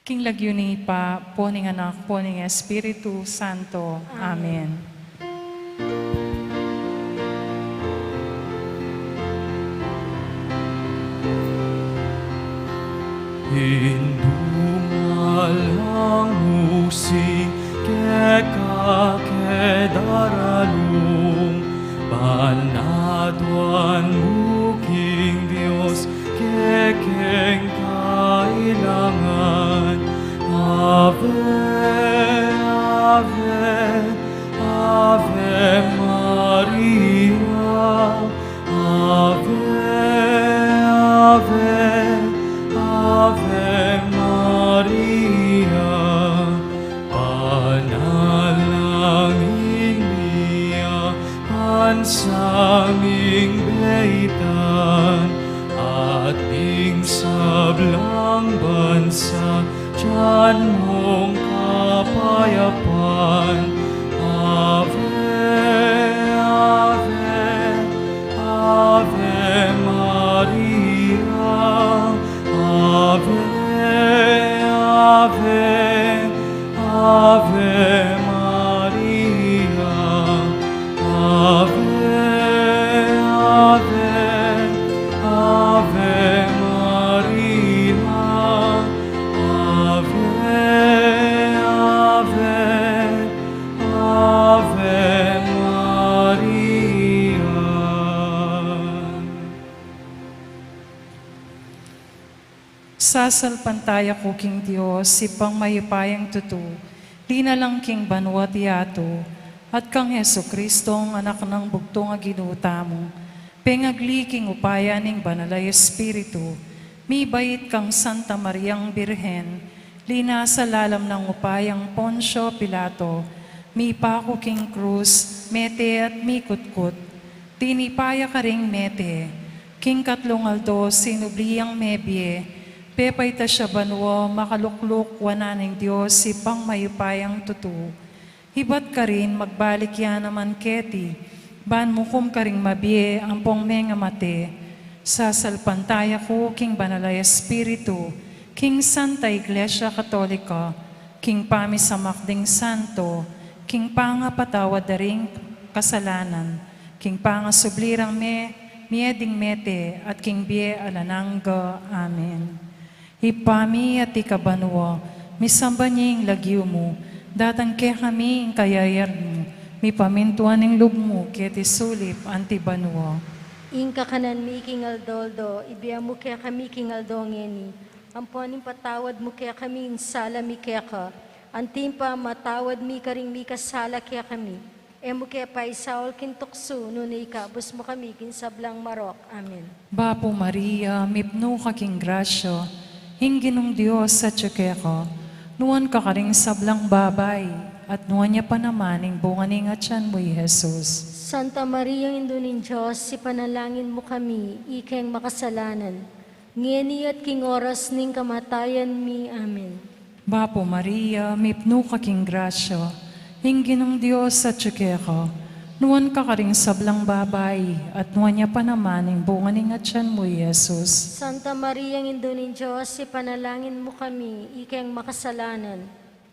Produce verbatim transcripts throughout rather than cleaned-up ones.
King lagyu ning Ibpa, ampo ning Anak, ampo ning Espiritu Santo. Amen. Amen. Indu, malyari keka keng daralung, panatwan mu king Dios kekeng kailangan. Ave, Ave, Ave Maria. Ave, Ave, Ave Maria. Panalangin mi a ban sa ming baitan, at ning sablang bansa, atin mung kapayapan. Ave, Ave, Ave Maria. Ave, Ave, Ave Maria. Ave, Ave, Ave Maria. Ave, Ave, Ave Maria. Sasalpantaya ku king Dios, Ibpang mayupayang tutu, linalang king banua't yatu, at kang Jesucristong Anak nang bugtung a Ginu tamu, pengagli king upaya ning Banal a Espiritu, mibait kang Santa Mariang Birhen, linasa lalam nang upayang Poncio Pilato, mipaku king krus, mete at mikutkut. Tinipa ya karing mete, king katlung aldo sinubli yang mebie, pepaitas ya banua, makalukluk wanan ning Dios Ibpang mayupayang tutu. Ibat karin magbalik ya naman keti, ban mukum karing mabie ampong mengamate. Sasalpantaya ku king Banal a Espiritu, king Santa Iglesia Katolika, king pamisamak ding santo, king pangapatawad da ring kasalanan, king pangasubli rang me-, mie ding mete, at king bie alang angga. Amen. Ibpa mi, atiu ka banua, misamban ya ing lagyu mu, datang kekami ing kayarian mu, mipamintuan ing lub mu keti sulip anti banua. Ing kakanan mi king aldo-aldo, ibie mu kekami king aldo ngeni, ampon ipatawad mu kekami ing sala mi keka, anti ing pamamatawad mi karing mikasala kekami. E mu ke paisaul king tuksu, nune ikabus mu kami king sablang marok. Amen. Bapu Maria, mipnu ka king grasya, ing Ginung Dios atiu keka, nuan ka karing sablang babai, at nuan ya pa naman ing bunga ning atian mu, i Jesus. Santa Maria, Indu ning Dios, ipanalangin mu kami, ikeng makasalanan, ngeni at king oras ning kamatayan mi. Amen. Bapu Maria, mipnu ka king grasya, ing Ginung Dios atiu keka, nuan ka karing sablang babai, at nuan ya pa naman ing bunga ning atian mu, i Jesus. Santa Maria, Indu ning Dios, ipanalangin mu kami, ikeng makasalanan,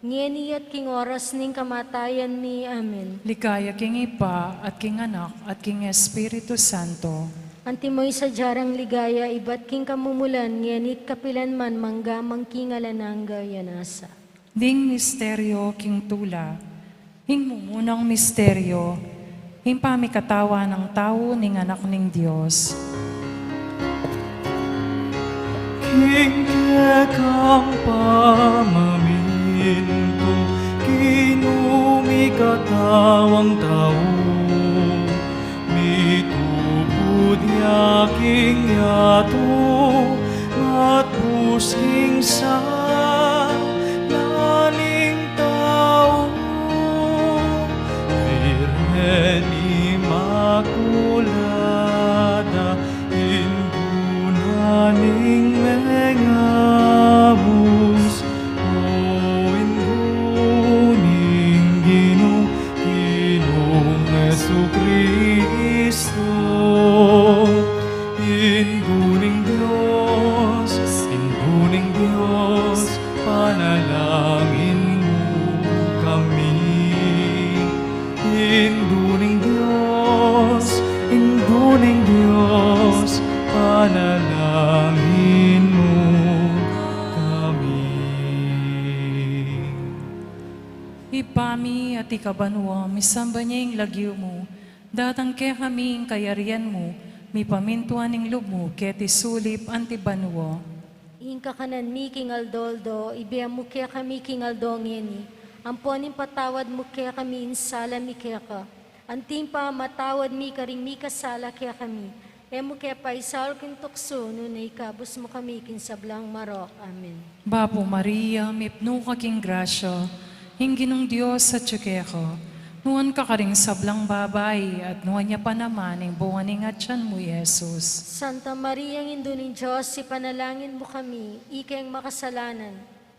ngeni at king oras ning kamatayan mi. Amen. Ligaya king Ibpa, at king Anak, at king Espiritu Santo. Antimo ing sadya rang ligaya, ibat king kamumulan, ngeni't kapilan man, mangga man king alang angga. Amen. Ding misteryo king tula. Ing mumunang misteryo, ing pamikatawan nang tau ning Anak ning Dios. King kekang pamamintu, Ginu, mikatawang tau, mitubud ya king yatu, matbus king sala ning tau. Birhen Imakulada, Indu na ning mengabus, o Indu ning Ginu, Ginu Ibpa mi, atiu ka banua, misamban ya ing lagyu mu, datang kekami ing kayarian mu, mipamintuan ing lub mu keti sulip anti banua. Ing kakanan mi king aldo-aldo ibie mu kekami king aldo ngeni, ampon ipatawad mu kekami ing sala mi keka, anti ing pamamatawad mi karing mikasala kekami, e mu ke paisaul king tuksu, nune ikabus mu kami king sablang marok. Amen. Bapu Maria, mipnu ka king grasya, ing Ginung Dios atyu keka. Nuan ka karing sablang babai, at nuan ya pa naman ing bunga ning atyan mu, i Jesus. Santa Maria, Indu ning Dios, ipanalangin mu kami, ikeng makasalanan,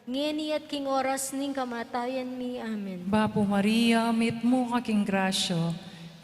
ngeni at king oras ning kamatayan mi. Amen. Bapu Maria, mipnu ka king grasya,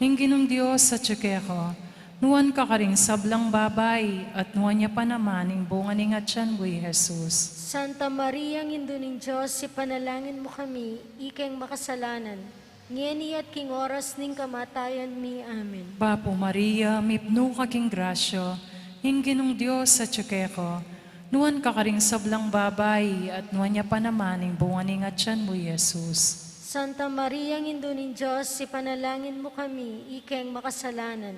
ing Ginung Dios atyu keka. Nuan ka karing sablang babai, at nuan ya pa naman ing bunga ning atyan mu, i Jesus. Santa Maria, Indu ning Dios, ipanalangin mu kami, ikeng makasalanan, ngeni at king oras ning kamatayan mi. Amen. Bapu Maria, mipnu ka king grasya, ing Ginung Dios atyu keka. Nuan ka karing sablang babai, at nuan ya pa naman ing bunga ning atyan mu, i Jesus. Santa Maria, Indu ning Dios, ipanalangin mu kami, ikeng makasalanan,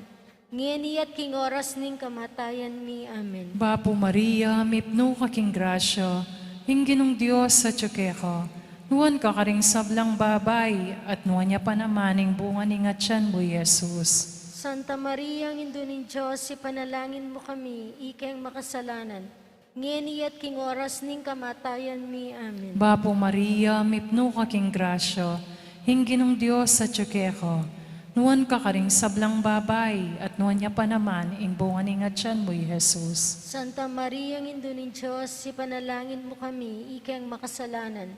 ngeni at king oras ning kamatayan mi. Amen. Bapu Maria, mipnu ka king grasya, ing Ginung Dios atyu keka. Nuan ka karing sablang babai, at nuan ya pa naman ing bunga ning atyan mu, i Jesus. Santa Maria, Indu ning Dios, ipanalangin mu kami, ikeng makasalanan, ngeni at king oras ning kamatayan mi. Amen. Bapu Maria, mipnu ka king grasya, ing Ginung Dios atyu keka. Nuan ka karing sablang babai, at nuan ya pa naman ing bunga ning atyan mu, i Jesus. Santa Maria, Indu ning Dios, ipanalangin mu kami, ikeng makasalanan,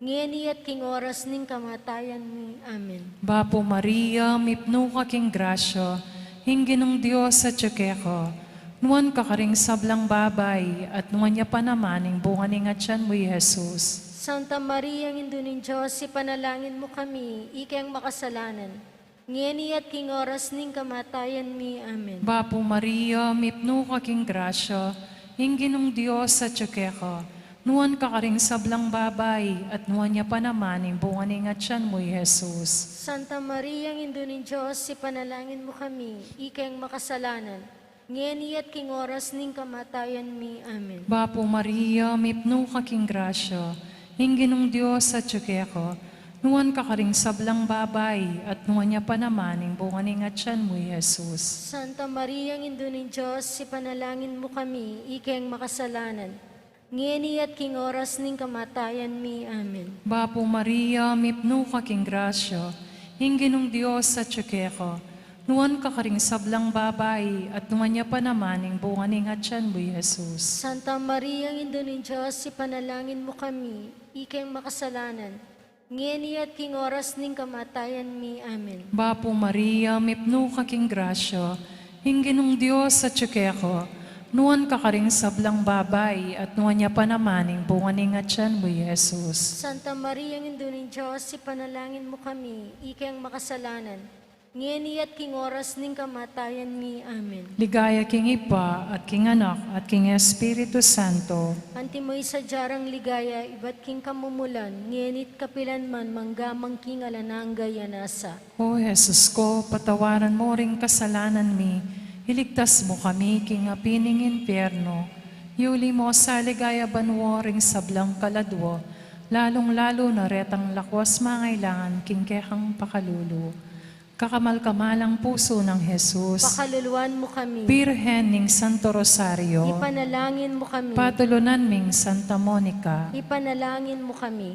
ngeni at king oras ning kamatayan mi. Amen. Bapu Maria, mipnu ka king grasya, ing Ginung Dios atyu keka. Nuan ka karing sablang babai, at nuan ya pa naman ing bunga ning atyan mu, i Jesus. Santa Maria, Indu ning Dios, ipanalangin mu kami, ikeng makasalanan, ngeni at king oras ning kamatayan mi. Amen. Bapu Maria, mipnu ka king grasya, ing Ginung Dios atyu keka. Nuan ka karing sablang babai, at nuan ya pa naman ing bunga ning atyan mu, i Jesus. Santa Maria, Indu ning Dios, ipanalangin mu kami, ikeng makasalanan, ngeni at king oras ning kamatayan mi. Amen. Bapu Maria, mipnu ka king grasya, ing Ginung Dios atyu keka. Nuan ka karing sablang babai, at nuan ya pa naman ing bunga ning atyan mu, i Jesus. Santa Maria, Indu ning Dios, ipanalangin mu kami, ikeng makasalanan, ngeni at king oras ning kamatayan mi. Amen. Bapu Maria, mipnu ka king grasya, ing Ginung Dios atyu keka. Nuan ka karing sablang babai, at nuan ya pa naman ing bunga ning atyan mu, i Jesus. Santa Maria, Indu ning Dios, ipanalangin mu kami, ikeng makasalanan, ngeni at king oras ning kamatayan mi. Amen. Bapu Maria, mipnu ka king grasya, ing Ginung Dios atyu keka. Nuan ka karing sablang babai, at nuan ya pa naman ing bunga ning atyan mu, i Jesus. Santa Maria, Indu ning Dios, ipanalangin mu kami, ikeng makasalanan, ngeni at king oras ning kamatayan mi. Amen. Ligaya king Ibpa, at king Anak, at king Espiritu Santo. Antimo ing sadya rang ligaya ibat king kamumulan, ngeni't kapilan man, mangga man king alang angga. Amen. O Jesus ko, patawaran mu ring kasalanan mi, iligtas mu kami king api ning impyerno, yuli mu sa ligaya banua ring sablang kaladua, lalung-lalu na retang lakuas mangailangan king kekang pakalulu. Kakamal-kamalang pusu nang Jesus. Pakaluluan mu kami. Birhen ning Santo Rosario. Ipanalangin mu kami. Patulunan ming Santa Monica. Ipanalangin mu kami.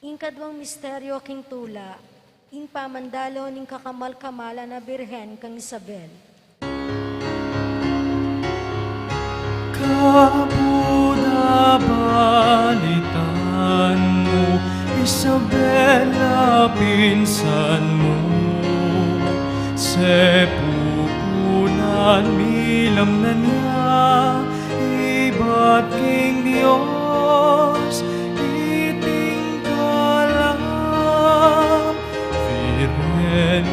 Ing kaduang misteryo king tula, ing pamandalo ning kakamal-kamalan a Birhen kang Isabel. Kabud a balitaan mu, Isabela pinsan mu, sepupunan milam na nia, ibat king Dios iting kalam. Virgen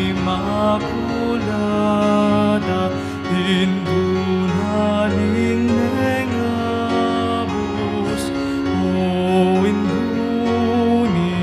Inmakulada, Indu na ning mengabus, o Indu ning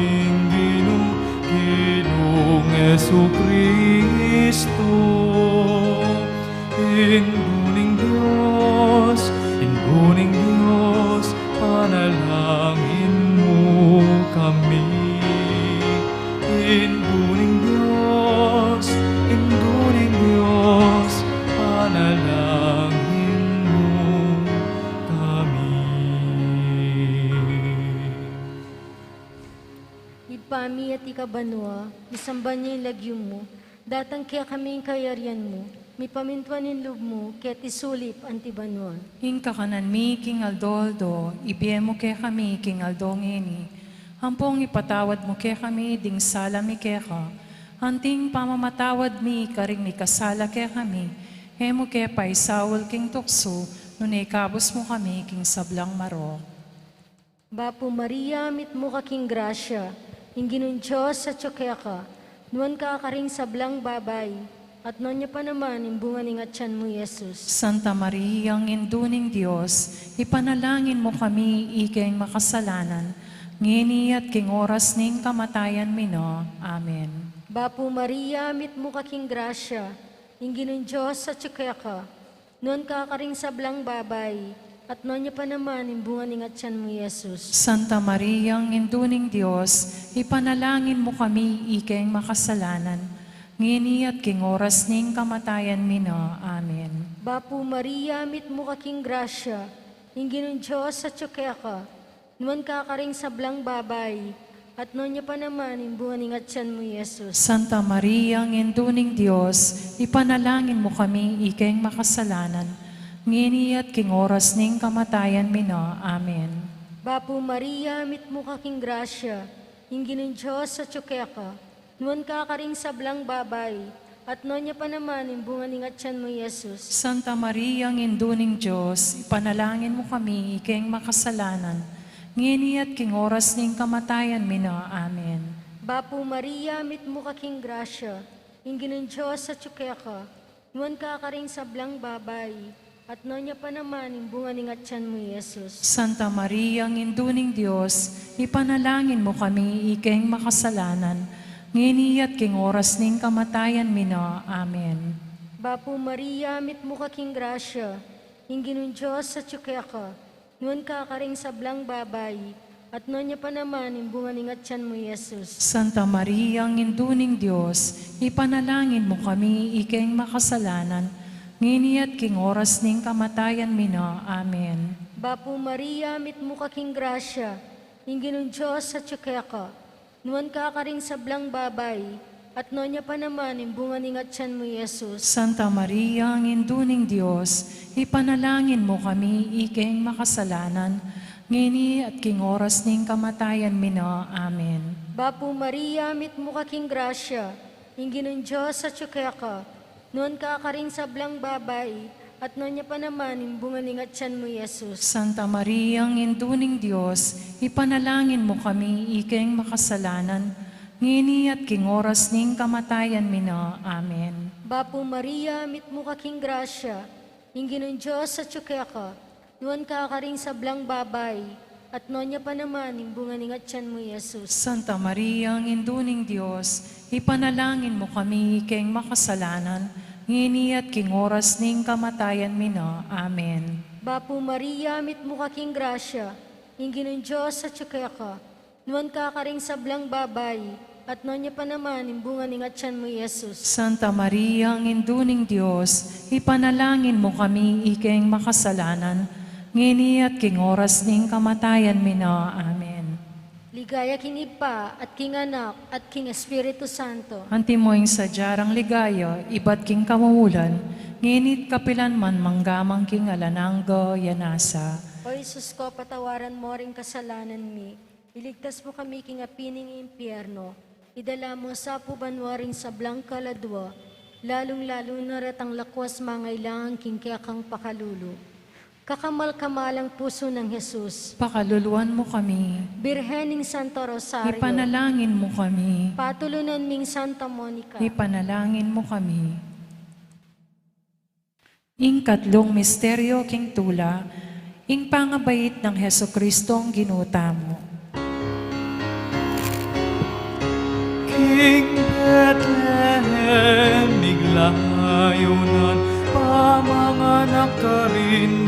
Ibpa mi atiu ka banua, misamban ya ing lagyu mu, datang kekami ing kayarian mu, mipamintuan ing lub mu, keti sulip anti banua. Ing kakanan mi king aldo-aldo, ibie mu kekami king aldo ngeni, ampong ipatawad mu kekami ding sala mi keka, anti ing pamamatawad mi karing mikasala kekami, e mu ke paisaul king tuksu, nune ikabus mu kami king sablang marok. Bapu Maria, mitmu ka king grasya, ing Ginung Dios atyu keka, nuan ka karing sablang babai, at nuan ya pa naman ing bunga ning atyan mu, Jesus. Santa Maria, Indu ning Dios, ipanalangin mu kami ikeng makasalanan, ngeni at king oras ning kamatayan mi na. Amen. Bapu Maria, mitmu ka king grasya, ing Ginung Dios atyu keka, nuan ka karing sablang babai, at nuan ya pa naman ing bunga ning atyan mu, Jesus. Santa Maria, Indu ning Dios, ipanalangin mu kami ikeng makasalanan, ngeni at king oras ning kamatayan mi na. Amen. Bapu Maria, mitmu ka king grasya, ing Ginung Dios atyu keka, nuan ka karing sablang babai, at nuan ya pa naman ing bunga ning atyan mu, Jesus. Santa Maria, Indu ning Dios, ipanalangin mu kami ikeng makasalanan, ngeni at king oras ning kamatayan mi na. Amen. Bapu Maria, mitmu ka king grasya, ing Ginung Dios atyu keka, nuan ka karing sablang babai, at nuan ya pa naman ing bunga ning atyan mu, Jesus. Santa Maria, Indu ning Dios, ipanalangin mu kami ikeng makasalanan, ngeni at king oras ning kamatayan mi na. Amen. Bapu Maria, mitmu ka king grasya, ing Ginung Dios atyu keka, nuan ka karing sablang babai, at nuan ya pa naman ing bunga ning atyan mu, Jesus. Santa Maria, Indu ning Dios, ipanalangin mu kami ikeng makasalanan, ngeni at king oras ning kamatayan mi na. Amen. Bapu Maria, mitmu ka king grasya, ing Ginung Dios atyu keka, nuan ka karing sablang babai, at nuan ya pa naman ing bunga ning atyan mu, Jesus. Santa Maria, Indu ning Dios, ipanalangin mu kami ikeng makasalanan, ngeni at king oras ning kamatayan mi na. Amen. Bapu Maria, mitmu ka king grasya, ing Ginung Dios atyu keka, nuan ka karing sablang babai, at nuan ya pa naman ing bunga ning atyan mu, Jesus. Santa Maria, Indu ning Dios, ipanalangin mu kami ikeng makasalanan, ngeni at king oras ning kamatayan mi na. Amen. Bapu Maria, mitmu ka king grasya, ing Ginung Dios atyu keka, nuan ka karing sablang babai, at nuan ya pa naman ing bunga ning atyan mu, Jesus. Santa Maria, Indu ning Dios, ipanalangin mu kami ikeng makasalanan, ngeni at king oras ning kamatayan mi na. Amen. Bapu Maria, mitmu ka king grasya, ing Ginung Dios atyu keka, nuan ka karing sablang babai, at nuan ya pa naman ing bunga ning atyan mu, Jesus. Santa Maria, Indu ning Dios, ipanalangin mu kami ikeng makasalanan, ngeni at king oras ning kamatayan mi na. Amen. Bapu Maria, mitmu ka king grasya, ing Ginung Dios atyu keka, nuan ka karing sablang babai, at nuan ya pa naman ing bunga ning atyan mu, Jesus. Santa Maria, Indu ning Dios, ipanalangin mu kami ikeng makasalanan, ngeni at king oras ning kamatayan mi na. Amen. Ligaya king Ibpa, at king Anak, at king Espiritu Santo. Antimo ing sadya rang ligaya, ibat king kamumulan, ngeni't kapilan man, mangga man king alang angga. Amen. O Jesus ko, patawaran mo ring kasalanan mi, iligtas mu kami king api ning impyerno, idala mu sa pu banua ring sablang kaladua, lalung-lalu na retang lakwas mangailangan king kekang pakalulu. Kakamal-kamalang pusu nang Jesus, pakaluluan mu kami. Birhen ning Santo Rosario, ipanalangin mu kami. Patulunan ming Santa Monica, ipanalangin mu kami. Ing katlung misteryo king tula, ing pangabait nang Jesucristong Ginu tamu. King Bethlehem miglayunan, pamanganak karin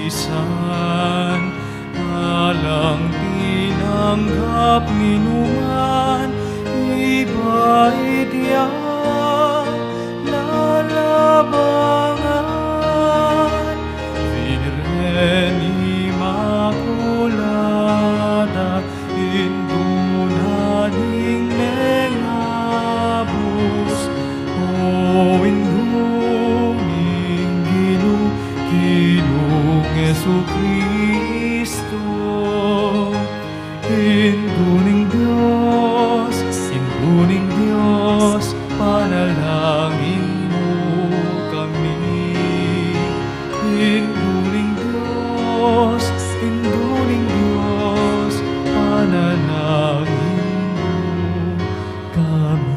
misan, alang tinanggap ninuman, ibait ya lalabangan. Virgen Inmaculada, Indu na ni Nanginu kami.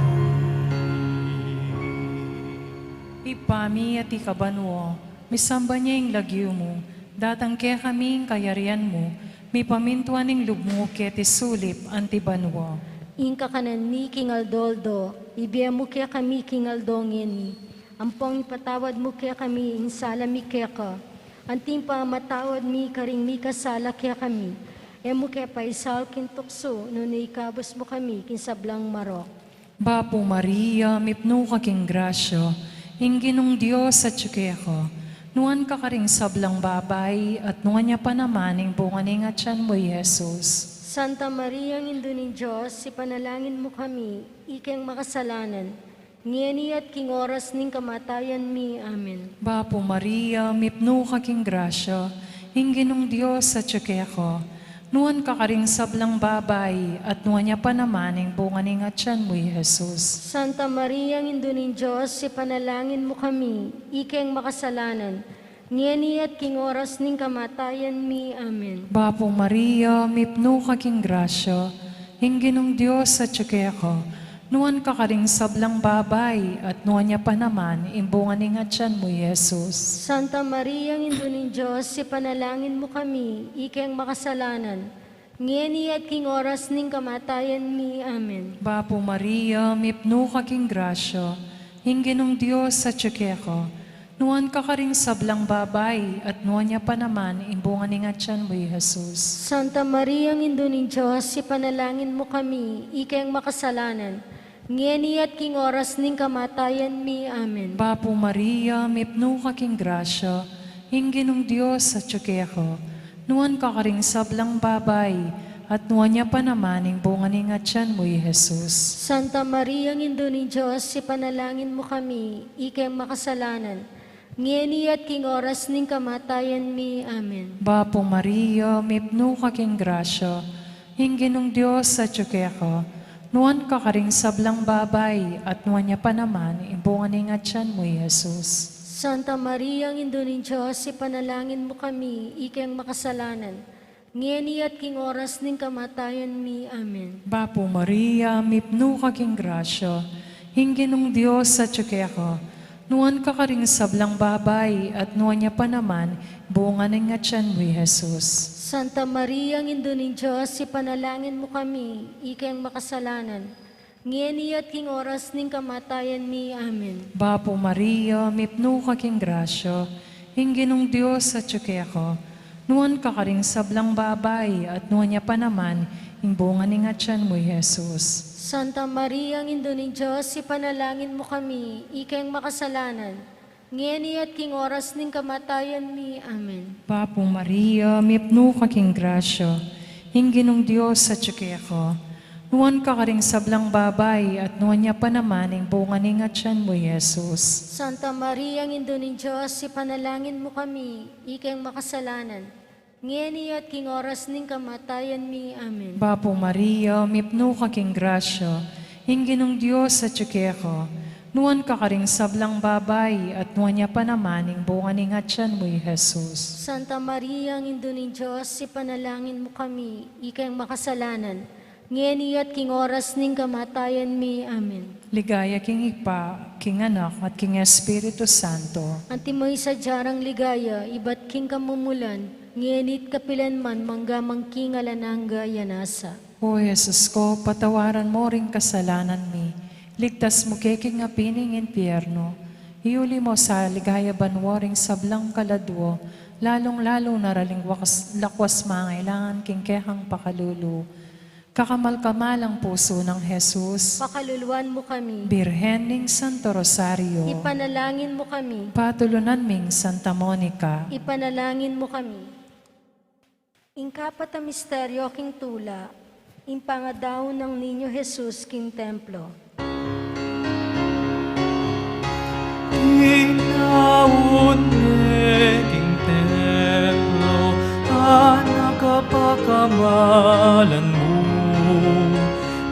Ibpa mi, atiu ka banua, misamban ya ing lagyu mu, datang kekami ing kayarian mu, mipamintuan ing lub mu keti sulip anti banua. Ing kakanan mi king aldo-aldo, ibie mu kekami king aldo ngeni, ampong ipatawad mu kekami ing sala mi keka, anti ing pamamatawad mi karing mikasala kekami, e mu ke paisaul king tuksu, nune ikabus mu kami king sablang marok. Bapu Maria, mipnu ka king grasya, ing Ginung Dios atyu keka, nuan ka karing sablang babai, at nuan ya pa naman ing bunga ning atyan mu, i Jesus. Santa Maria, Indu ning Dios, ipanalangin mu kami, ikeng makasalanan, ngeni at king oras ning kamatayan mi. Amen. Bapu Maria, mipnu ka king grasya, ing Ginung Dios atyu keka, nuan ka karing sablang babai, at nuan ya pa naman ing bunga ning atyan mu, i Jesus. Santa Maria, Indu ning Dios, ipanalangin mu kami, ikeng makasalanan, ngeni at king oras ning kamatayan mi. Amen. Bapu Maria, mipnu ka king grasya, ing Ginung Dios atyu keka, nuan ka karing sablang babai, at nuan ya pa naman ing bunga ning atyan mu, i Jesus. Santa Maria, Indu ning Dios, ipanalangin mu kami, ikeng makasalanan, ngeni at king oras ning kamatayan mi. Amen. Bapu Maria, mipnu ka king grasya, ing Ginung Dios atyu keka, nuan ka karing sablang babai, at nuan ya pa naman ing bunga ning atyan mu, i Jesus. Santa Maria, Indu ning Dios, ipanalangin mu kami, ikeng makasalanan, ngeni at king oras ning kamatayan mi. Amen. Bapu Maria, mipnu ka king grasya, ing Ginung Dios atyu keka, nuan ka karing sablang babai, at nuan ya pa naman ing bunga ning atyan mu, i Jesus. Santa Maria, Indu ning Dios, ipanalangin mu kami, ikeng makasalanan, ngeni at king oras ning kamatayan mi. Amen. Bapu Maria, mipnu ka king grasya, ing Ginung Dios atyu keka, nuan ka karing sablang babai, at nuan ya pa naman ing bunga ning atyan mu, i Jesus. Santa Maria, Indu ning Dios, ipanalangin mu kami, ikeng makasalanan, ngeni at king oras ning kamatayan mi. Amen. Bapu Maria, mipnu ka king grasya, ing Ginung Dios atyu keka, nuan ka karing sablang babai, at nuan ya pa naman bunga ning atyan mu, i Jesus. Santa Maria, Indu ning Dios, ipanalangin mu kami, ikeng makasalanan, ngeni at king oras ning kamatayan mi. Amen. Bapu Maria, mipnu ka king grasya, ing Ginung Dios atyu keka, nuan ka karing sablang babai, at nuan ya pa naman ing bunga ning atyan mu, i Jesus. Santa Maria, Indu ning Dios, ipanalangin mu kami, ikeng makasalanan, ngeni at king oras ning kamatayan mi. Amen. Bapu Maria, mipnu ka king grasya, ing Ginung Dios atyu keka, nuan ka karing sablang babai, at nuan ya pa naman ing bunga ning atyan mu, i Jesus. Santa Maria, Indu ning Dios, ipanalangin mu kami, ikeng makasalanan, ngeni at king oras ning kamatayan mi. Amen. Bapu Maria, mipnu ka king grasya, ing Ginung Dios atyu keka, nuan ka karing sablang babai, at nuan ya pa naman ing bunga ning atyan mu, i Jesus. Santa Maria, Indu ning Dios, ipanalangin mu kami, ikeng makasalanan, ngeni at king oras ning kamatayan mi. Amen. Ligaya king Ibpa, king Anak, at king Espiritu Santo. Antimo ing sadya rang ligaya ibat king kamumulan, ngeni't kapilan man, mangga man king alang angga. Amen. O Jesus ko, patawaran mo ring kasalanan mi, ligtas mu ke king api ning impyerno, iuli mo sa ligaya banua ring sablang kaladua, lalung-lalu na ring lakuas, lakuas mangailangan king kekang pakalulu. Kakamal-kamalang pusu nang Jesus. Pakaluluan mu kami. Birhen ning Santo Rosario. Ipanalangin mu kami. Patulunan ming Santa Monica. Ipanalangin mu kami. Ing kapat a misteryo king tula, ing pangadaun nang Niño Jesus king templo. Inaun ne king templo, anak a pakamalan mu,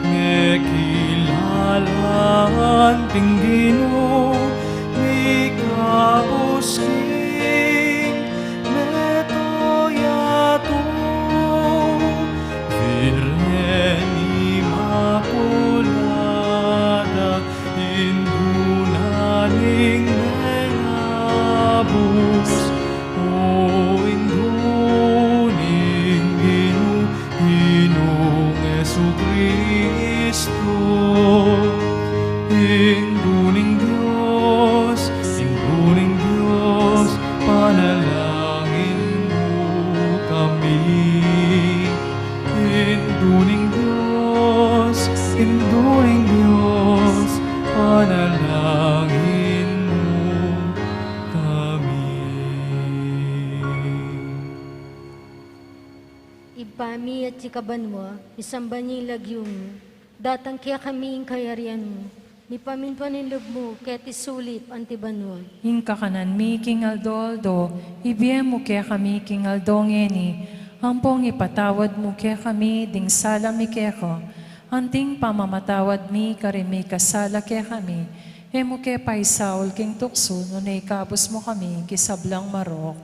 mekilalan ding Ginu, mikabus king meto yatu, Virgen Kristo, Indu ning Dios, Indu ning Dios, panalangin mu kami. Indu ning Dios, Indu ning Dios, panalangin mu kami. Ibpa mi, atsu ka banua, misamban ya ing lagyu mu, datang kekami ing kayarian mu, mipamintuan ing lub mu keti sulip anti banua. Ing kakanan mi king aldo-aldo, ibie mu kekami king aldo ngeni, ampong ipatawad mu kekami ding sala mi keka, anting pamamatawad mi karing mikasala kekami, e mu ke paisaul king tuksu, nune ikabus mu kami king sablang marok.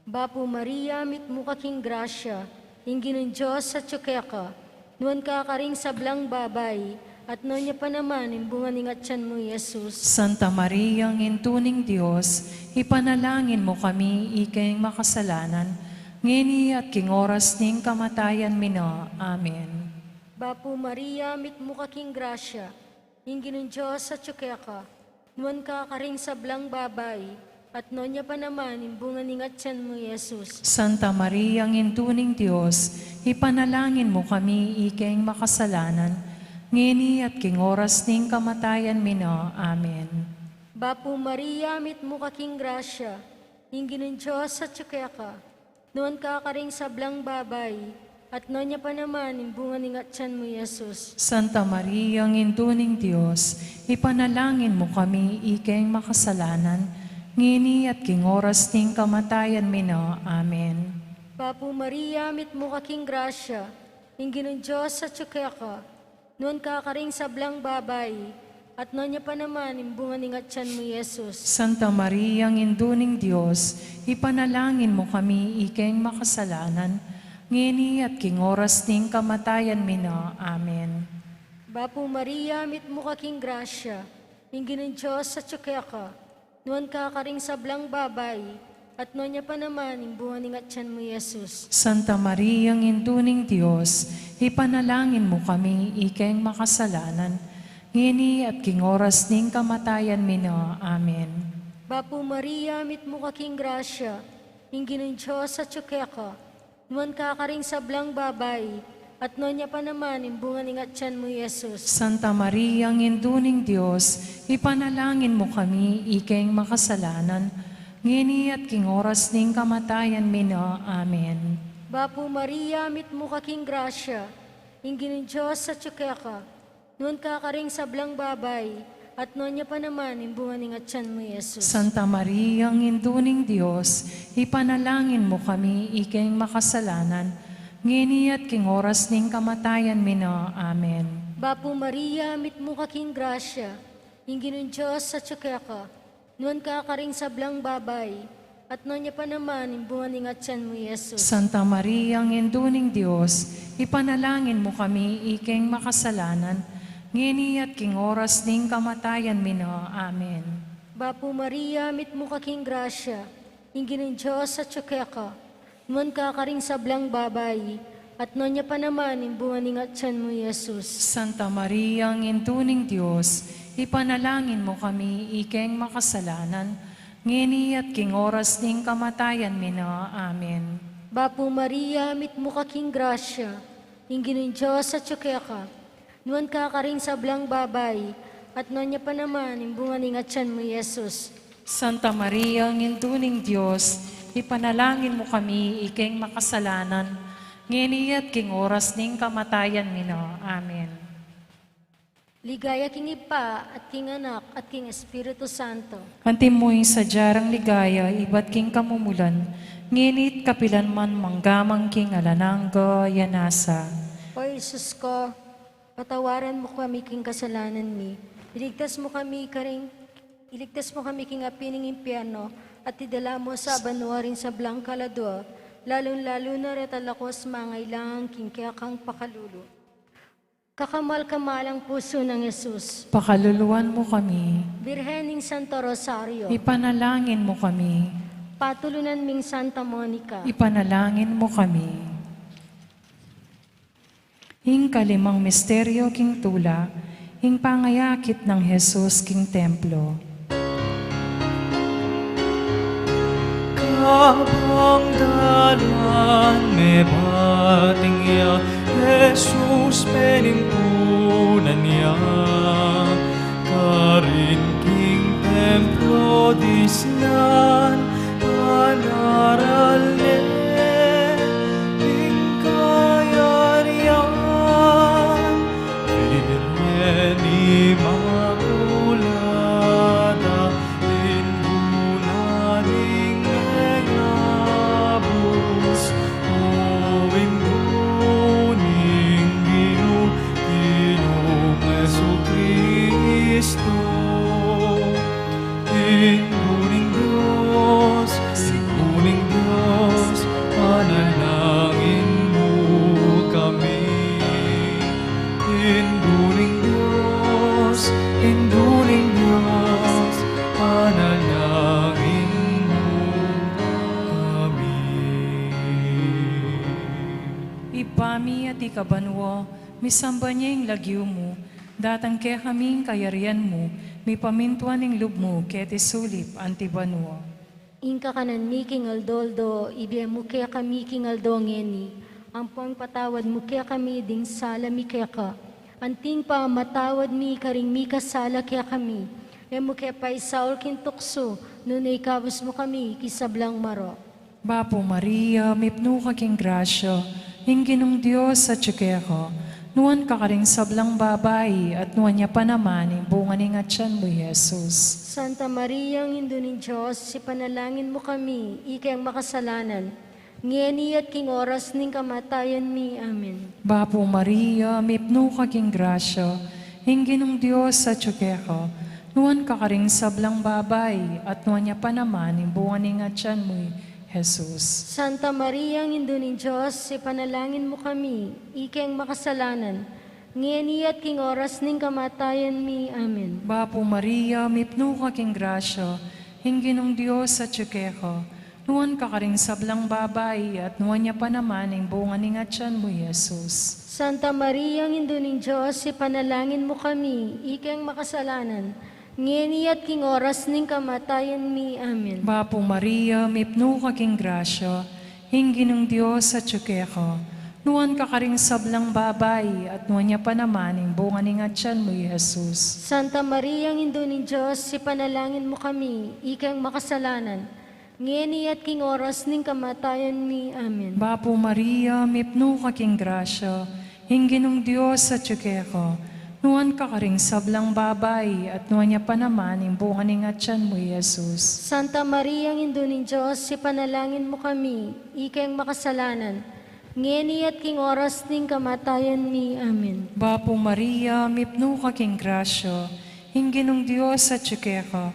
Bapu Maria, mitmu ka king grasya, ing Ginung Dios atyu keka, nuan ka karing sablang babai, at nuan ya pa naman ing bunga ning atyan mu, Jesus. Santa Maria, Indu ning Dios, ipanalangin mu kami ikeng makasalanan, ngeni at king oras ning kamatayan mi na. Amen. Bapu Maria, mitmu ka king grasya, ing Ginung Dios atyu keka, nuan ka karing sablang babai, at nuan ya pa naman ing bunga ning atyan mu, Jesus. Santa Maria, Indu ning Dios, ipanalangin mu kami ikeng makasalanan, ngeni at king oras ning kamatayan mi na. Amen. Bapu Maria, mitmu ka king grasya, ing Ginung Dios atyu keka, nuan ka karing sablang babai, at nuan ya pa naman ing bunga ning atyan mu, Jesus. Santa Maria, Indu ning Dios, ipanalangin mu kami ikeng makasalanan, ngeni at king oras ning kamatayan mi na. Amen. Bapu Maria, mitmu ka king grasya, ing Ginung Dios atyu keka, nuan ka karing sablang babai, at nuan ya pa naman ing bunga ning atyan mu, Jesus. Santa Maria, Indu ning Dios, ipanalangin mu kami ikeng makasalanan, ngeni at king oras ning kamatayan mi na. Amen. Bapu Maria, mitmu ka king grasya, ing Ginung Dios atyu keka, nuan ka karing sablang babai, at nuan ya pa naman ing bunga ning atyan mu, Jesus. Santa Maria, Indu ning Dios, ipanalangin mu kami ikeng makasalanan, ngeni at king oras ning kamatayan mi na. Amen. Bapu Maria, mitmu ka king grasya, ing Ginung Dios atyu keka, nuan ka karing sablang babai, at nuan ya pa naman ing bunga ning atyan mu, Jesus. Santa Maria, Indu ning Dios, ipanalangin mu kami ikeng makasalanan, ngeni at king oras ning kamatayan mi na. Amen. Bapu Maria, mitmu ka king grasya, ing Ginung Dios atyu keka, nuan ka karing sablang babai, at nuan ya pa naman ing bunga ning atyan mu, Jesus. Santa Maria, Indu ning Dios, ipanalangin mu kami ikeng makasalanan, ngeni at king oras ning kamatayan mi na. Amen. Bapu Maria, mitmu ka king grasya, ing Ginung Dios atyu keka, nuan ka karing sablang babai, at nuan ya pa naman ing bunga ning atyan mu, Jesus. Santa Maria, Indu ning Dios, ipanalangin mu kami ikeng makasalanan, ngeni at king oras ning kamatayan mi na. Amen. Bapu Maria, mitmu ka king grasya, ing Ginung Dios atyu keka, nuan ka karing sablang babai, at nuan ya pa naman ing bunga ning atyan mu, Jesus. Santa Maria, Indu ning Dios, ipanalangin mu kami ikeng makasalanan, ngeni at king oras ning kamatayan mi na. Amen. Bapu Maria, mitmu ka king grasya, ing Ginung Dios atyu keka, nuan ka karing sablang babai, at nuan ya pa naman ing bunga ning atyan mu, Jesus. Santa Maria, Indu ning Dios, ipanalangin mu kami ikeng makasalanan, ngeni at king oras ning kamatayan mi na. Amen. Ligaya king Ibpa, at king Anak, at king Espiritu Santo. Anti mu ing sadya rang ligaya ibat king kamumulan, ngeni't kapilan man, mangga man king alang angga. Amen. O Jesus ko, patawaran mu kami king kasalanan mi, iligtas mu kami karing, iligtas mu kami king api ning impyerno, at idala mu sa banua ring sablang kaladua, lalung-lalu na retang lakus mangailangan king kekang pakalulu. Kakamal-kamalang pusu nang Jesus, pakaluluan mu kami. Birhen ning Santo Rosario, ipanalangin mu kami. Patulunan ming Santa Monica, ipanalangin mu kami. Ing kalimang misteryo king tula, ing pangayakit nang Jesus king templo. Kabang dalan mebating ya, Jesus penimpunan ya, karin king templo disnan panaral ne ing kayarian. Virgen Inmaculada, indu na ning mengabus, o indu ning Ginu, Ginung Jesucristo. Indu ning Dios, Indu ning Dios, panalangin mu kami. Indu ning Dios, Indu ning Dios, panalangin mu kami. Ibpa mi, atiu ka banua, misamban ya ing lagyu mu, datang kekami ing kayarian mu, mipamintuan ing lub mu keti sulip anti banua. Ing kakanan mi king aldo-aldo ibie mu kekami king aldo ngeni, ampon ipatawad mu kekami ding sala mi keka, anti ing pamamatawad mi karing mikasala kekami. E mu ke paisaul king tuksu, nune ikabus mu kami king sablang marok. Bapu Maria, mipnu ka king grasya, ing Ginung Dios atyu keka, nuan ka karing sablang babai, at nuan ya pa naman ing bunga ning atyan mu, Jesus. Santa Maria, Indu ning Dios, ipanalangin mu kami ikeng makasalanan, ngeni at king oras ning kamatayan mi. Amen. Bapu Maria, mipnu ka king grasya, ing Ginung Dios atyu keka, nuan ka karing sablang babai, at nuan ya pa naman ing bunga ning atyan mu, Jesus. Santa Maria, Indu ning Dios, ipanalangin mu kami ikeng makasalanan, ngeni at king oras ning kamatayan mi. Amen. Bapu Maria, mipnu ka king grasya, ing Ginung Dios atyu keka, nuan ka karing sablang babai, at nuan ya pa naman ing bunga ning atyan mu, Jesus. Santa Maria, Indu ning Dios, ipanalangin mu kami ikeng makasalanan, ngeni at king oras ning kamatayan mi. Amen. Bapu Maria, mipnu ka king grasya, ing Ginung Dios atyu keka, nuan ka karing sablang babai, at nuan ya pa naman ing bunga ning atyan mu, Jesus. Santa Maria, Indu ning Dios, ipanalangin mu kami ikeng makasalanan, ngeni at king oras ning kamatayan mi. Amen. Bapu Maria, mipnu ka king grasya, ing Ginung Dios atyu keka, nuan ka karing sablang babai, at nuan ya pa naman ing bunga ning atyan mu, Jesus. Santa Maria, Indu ning Dios, ipanalangin mu kami ikeng makasalanan, ngeni at king oras ning kamatayan mi. Amen. Bapu Maria, mipnu ka king grasya, ing Ginung Dios atyu keka,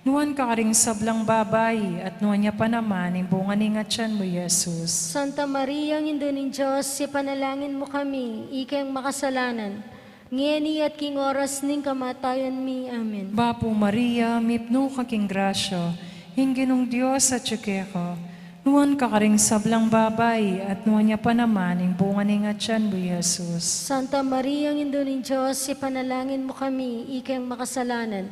nuan ka karing sablang babai, at nuan ya pa naman ing bunga ning atyan mu, Jesus. Santa Maria, Indu ning Dios, ipanalangin mu kami ikeng makasalanan, ngeni at king oras ning kamatayan mi. Amen. Bapu Maria, mipnu ka king grasya, ing Ginung Dios atyu keka, nuan ka karing sablang babai, at nuan ya pa naman ing bunga ning atyan mu, Jesus. Santa Maria, Indu ning Dios, ipanalangin mu kami ikeng makasalanan,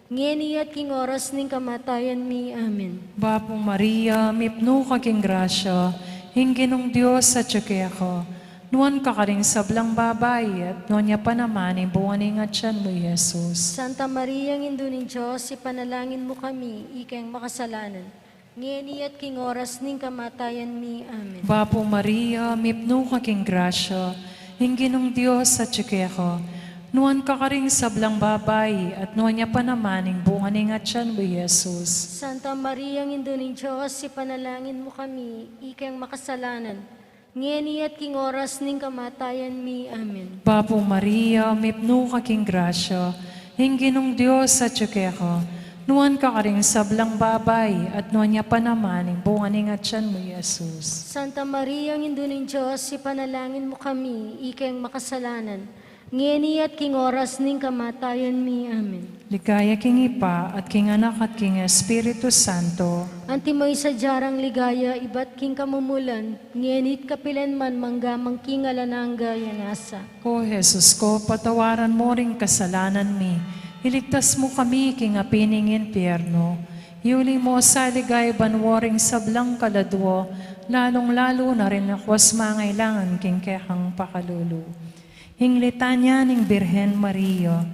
ngeni at king oras ning kamatayan mi. Amen. Bapu Maria, mipnu ka king grasya, ing Ginung Dios atyu keka, nuan ka karing sablang babai, at nuan ya pa naman ing bunga ning atyan mu, Jesus. Santa Maria, Indu ning Dios, ipanalangin mu kami ikeng makasalanan, ngeni at king oras ning kamatayan mi. Amen. Bapu Maria, mipnu ka king grasya, ing Ginung Dios atyu keka, nuan ka karing sablang babai, at nuan ya pa naman ing bunga ning atyan mu, Jesus. Santa Maria, Indu ning Dios, ipanalangin mu kami ikeng makasalanan, ngeni at king oras ning kamatayan mi. Amen. Bapu Maria, mipnu ka king grasya, ing Ginung Dios atyu keka, nuan ka karing sablang babai, at nuan ya pa naman ing bunga ning atyan mu, Jesus. Santa Maria, Indu ning Dios, ipanalangin mu kami ikeng makasalanan, Ngeni at king oras ning kamatayan mi. Amen. Ligaya king Ibpa, at king Anak, at king Espiritu Santo. Antimo ing sadya rang ligaya, ibat king kamumulan, ngeni't kapilan man, mangga man king alang angga. Amen. O Jesus ko, patawaran mu ring kasalanan mi, iligtas mu kami king api ning impyerno, iuli mu sa king ligaya banua ring sablang kaladua, lalung-lalu na ring akwang mangailangan king kekang pakalulu. Ing litanya ning Birhen Maria.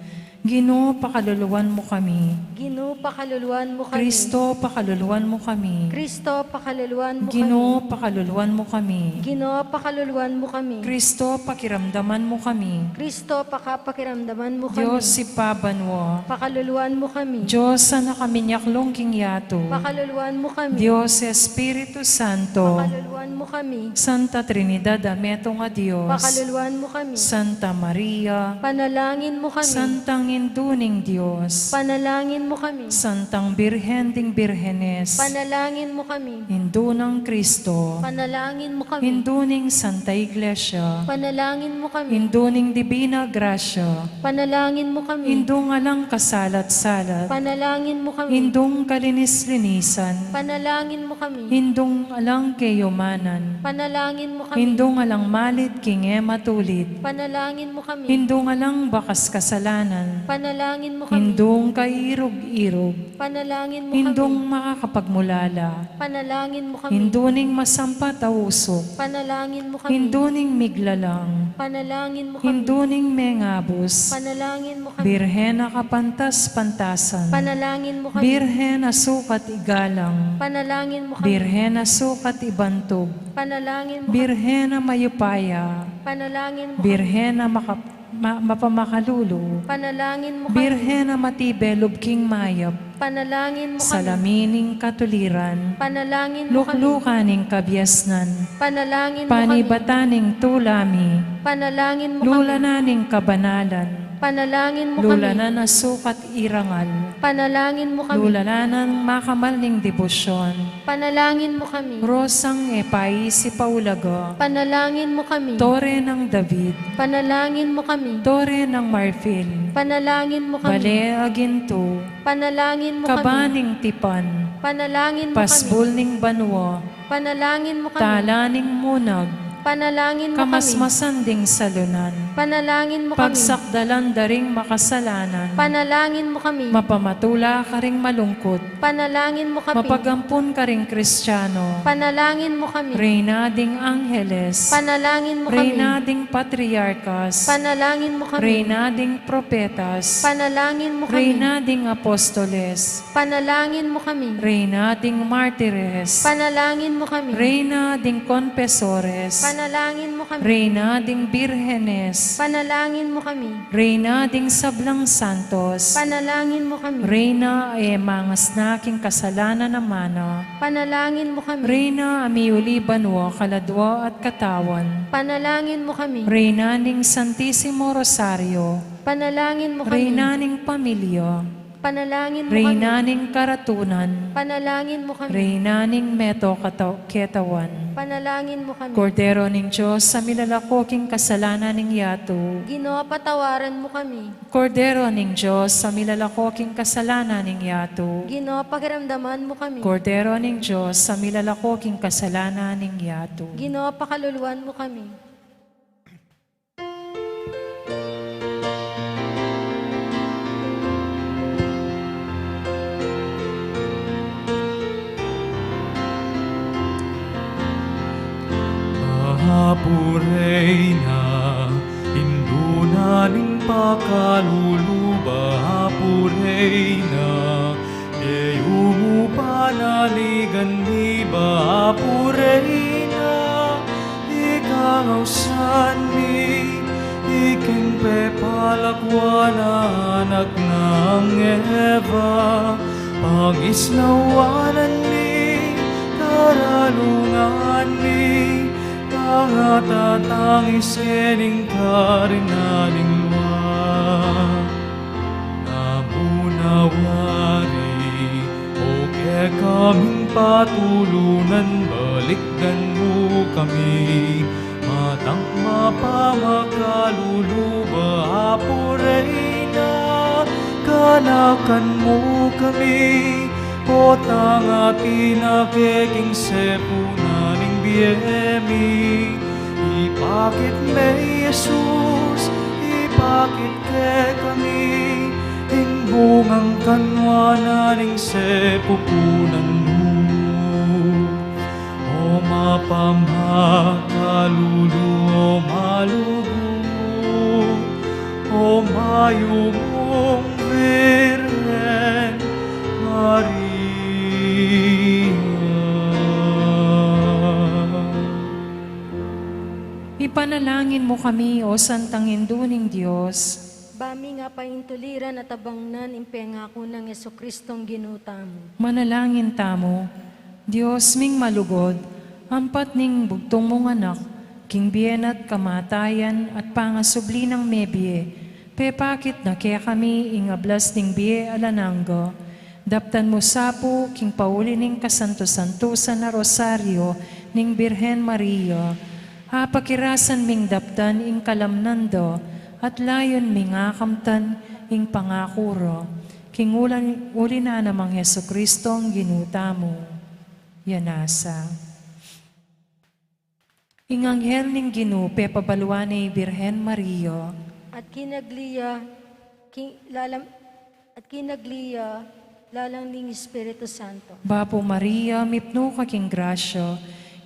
Ginu, pakaluluan mu kami. Ginu, pakaluluan mu kami. Kristo, pakaluluan mu kami. Kristo, pakaluluan mu kami. Ginu, pakaluluan mu kami. Ginu, pakaluluan mu kami. Kristo, pakiramdaman mu kami. Kristo, pakapakiramdaman mu kami. Dios Ibpa banua. Pakaluluan mu kami. Dios a nakaminiaklung king yatu. Pakaluluan mu kami. Dios Espiritu Santo. Pakaluluan mu kami. Santa Trinidad a metung a Dios. Pakaluluan mu kami. Santa Maria. Panalangin mu kami. Santang Indu ning Dios. Panalangin mu kami. Santang Birhen ding Birhenes. Panalangin mu kami. Indu nang Kristo. Panalangin mu kami. Indu ning Santa Iglesia. Panalangin mu kami. Indu ning Divina Gracia. Panalangin mu kami. Indung alang kasalat-salat. Panalangin mu kami. Indung kalinis-linisan. Panalangin mu kami. Indung alang kayumanan. Panalangin mu kami. Indung alang malit king e matulid. Panalangin mu kami. Indung alang bakas kasalanan. Panalangin mu kami. Indung kairug-irug. Panalangin mu kami. Indung makakapagmulala. Panalangin mu kami. Indu ning masampat a usuk. Panalangin mu kami. Indu ning miglalang. Panalangin mu kami. Indu ning mengabus. Panalangin mu kami. Birhen a kapantas-pantasan. Panalangin mu kami. Birhen a sukat igalang. Panalangin mu kami. Birhen a sukat ibantug. Panalangin mu kami. Birhen a mayupaya. Panalangin mu kami. Birhen a maka- ma-, mapamakalulu. Panalangin mu kami. Birhen a matibe lub king mayap. Panalangin mu kami. Salamin ning katuliran. Panalangin mu kami. Luklukan ning kabiasnan. Panalangin mu kami. Panibatan ning tula mi. Panalangin mu kami. Lulanan ning kabanalan. Panalangin mu kami. Lulanan a sukat irangal. Panalangin mu kami. Lulanan a makamal ning debosyon. Panalangin mu kami. Rosang e paisipan ulaga. Panalangin mu kami. Tore nang David. Panalangin mu kami. Tore nang marfil. Panalangin mu kami. Bale a gintu. Panalangin mu kami. Kaba ning tipan. Panalangin mu kami. Pasbul ning banua. Panalangin mu kami. Tala ning munag. Panalangin mu kami. Kamasmasan ding salunan. Panalangin mu kami. Pagsakdalan da ring makasalanan. Panalangin mu kami. Mapamatula karing malungkut. Panalangin mu kami. Mapagampun karing Kristiano. Panalangin mu kami. Reyna ding Angeles. Panalangin mu kami. Reyna ding Patriarkas. Panalangin mu kami. Reyna ding Propetas. Panalangin mu kami. Reyna ding Apostoles. Panalangin mu kami. Reyna ding Martires. Panalangin mu kami. Reyna ding Konpesores. Panalangin mu kami. Reyna ding Birhenes. Panalangin mu kami. Reyna ding sablang santos. Panalangin mu kami. Reyna e mangasna king kasalanan a mana. Panalangin mu kami. Reyna a miuli banua, kaladua at katawan. Panalangin mu kami. Reyna ning Santisimo Rosario. Panalangin mu kami. Reyna ning pamilya. Panalangin mu kami. Reyna ning karatunan. Panalangin mu kami. Reyna ning meto kata-, ketawan. Panalangin mu kami. Kordero ning Dios a milalako king kasalanan ning yatu. Ginu, patawaran mu kami. Kordero ning Dios a milalako king kasalanan ning yatu. Ginu, pakiramdaman mu kami. Kordero ning Dios a milalako king kasalanan ning yatu. Ginu, pakaluluan mu kami. Bapu Reyna, Indu na ning pakalulu, Bapu Reyna, e mu panaligan mi, Bapu Reyna, ika ing ausan mi, ika ing pepalakwan a anak nang Eva, pangisnawanan mi, karalungan mi, pangatatangis ning karinan ning lua. Namu na wari, o kekaming patulunan, balikdan mu kami, matang mapamakalulu, ba Anakan mu kami, potang atin na keking sepunan ing bie mi. Ipakit me, Jesus, ipakit kekami ing bungang kanwanan ning sepupunan mu. O mapamakalulu, o malugud, o mayumung Birhen Maria. Ipanalangin mu kami, O Santang Indu ning Dios. Ba ming apaintuliran at abangnan ing pengaku nang Jesucristong Ginu tamu. Manalangin tamu. Dios ming malugud, ampat ning bugtung mung Anak, king bie na't kamatayan at pangasubli nang mebie, pepakit na kekami ing ablas ning bie alang angga. Daptan mu sa pu king pauli ning kasantu-santusan a Rosario ning Birhen Maria. Apakirasan ming daptan ing kalamnan da at layun ming akamtan ing pangaku ra. King ulan, uli na namang Jesucristong Ginu tamu. Yanasa. Ing anghel ning Ginu pepabaluan ne i Birhen Maria. At kinagli ya, king, lalam, at kinagli ya lalang ning Espiritu Santo. Bapu Maria, mipnu ka king grasya,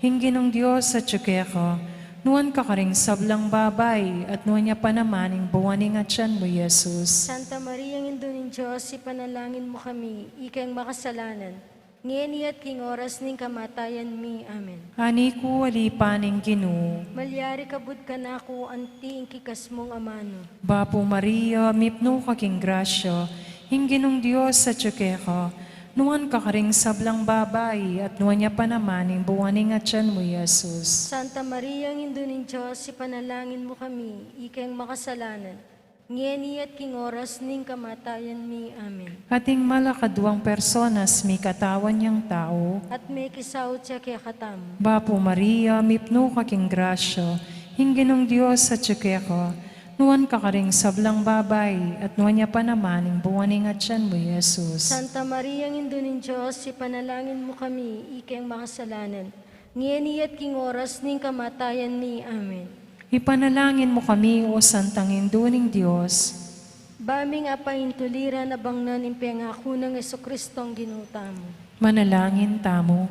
ing Ginung Dios atyu keka, nuan ka karing sablang babai, at nuan ya pa naman ing bunga ning atyan mu, Jesus. Santa Maria, Indu ning Dios, ipanalangin mu kami, ikeng makasalanan, ngeni at king oras ning kamatayan mi. Amen. Ani ku ali pa ning Ginu. Malyari kabud kanaku anti ing kikas mung amanu. Bapu Maria, mipnu ka king grasya, ing Ginung Dios atyu keka, nuan ka karing sablang babai, at nuan ya pa naman ing bunga ning atyan mu, Jesus. Santa Maria, Indu ning Dios, ipanalangin mu kami, ikeng makasalanan, ngeni at king oras ning kamatayan mi. Amen. Ating malakaduang personas mikatawan yang tau. At mekisaut ya kekatamu. Bapu Maria, mipnu ka king grasya, ing Ginung Dios atyu keka, nuan ka karing sablang babai, at nuan ya pa naman ing bunga ning atyan mu, Jesus. Santa Maria, Indu ning Dios, ipanalangin mu kami, ikeng makasalanan, ngeni at king oras ning kamatayan mi. Amen. Ipanalangin mu kami, O Santang Indu ning Dios. Ba ming apaintuliran abangnan ing pengaku nang Jesucristong Ginu tamu. Manalangin tamu.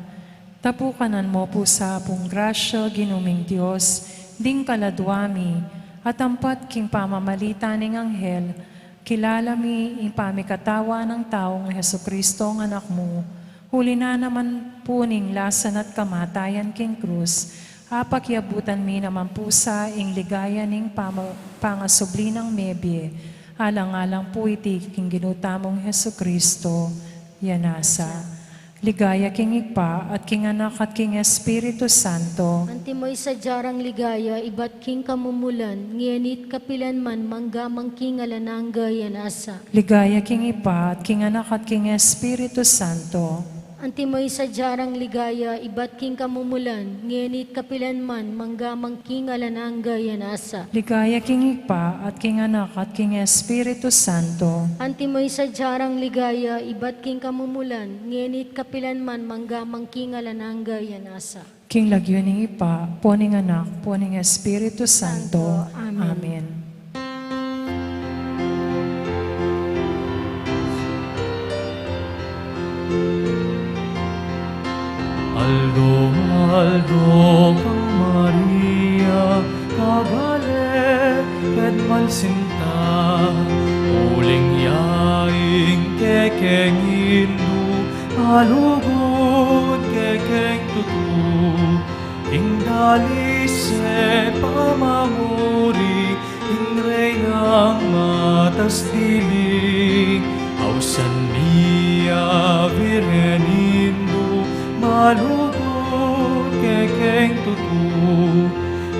Tapukanan mu pu sa pung grasya, Ginu ming Dios, ding kaladua mi, at ampat king pamamalita ning anghel, kilala mi ing pamikatawan nang taung Jesucristong Anak mu, uli na naman pu ning lasa na't kamatayan king krus, apakiabutan mi naman pu sa ing ligaya ning pama-, pangasubli nang mebie, alang-alang pu iti king Ginu tamung Jesucristo, yanasa. Ligaya king Ibpa, at king Anak, at king Espiritu Santo. Antimo ing sadya rang ligaya, ibat king kamumulan, ngeni't kapilan man, mangga man king alang angga, yanasa. Ligaya king Ibpa, at king Anak, at king Espiritu Santo. Antimo ing sadya rang ligaya, ibat king kamumulan, ngeni't kapilan man, mangga man king alang angga, yanasa. Ligaya king Ibpa, at king Anak, at king Espiritu Santo. Antimo ing sadya rang ligaya, ibat king kamumulan, ngeni't kapilan man, mangga man king alang angga, yanasa. King lagyu ning Ibpa, ampo ning Anak, ampo ning Espiritu Santo. Santo. Amen. Amen. Aldo-aldo kang Maria, kagale ked malsinta, uling ya ing kekeng Indu, malugud kekeng tutu, ing dalis e pamamuri, ing Reynang matas dili. Ausan mi ya, Birhen Indu, malugud kekeng tutu,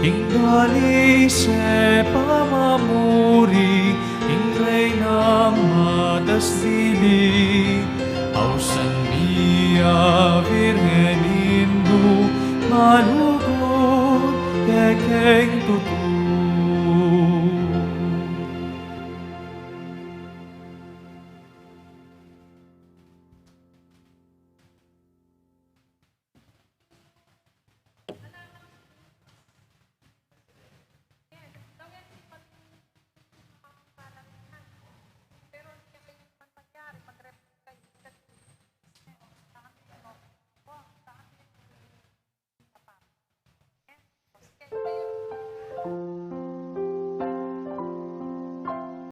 ing dalis e pamamuri, ing Reynang matas dili. Ausan mi ya, Birhen Indu, malugud kekeng tutu,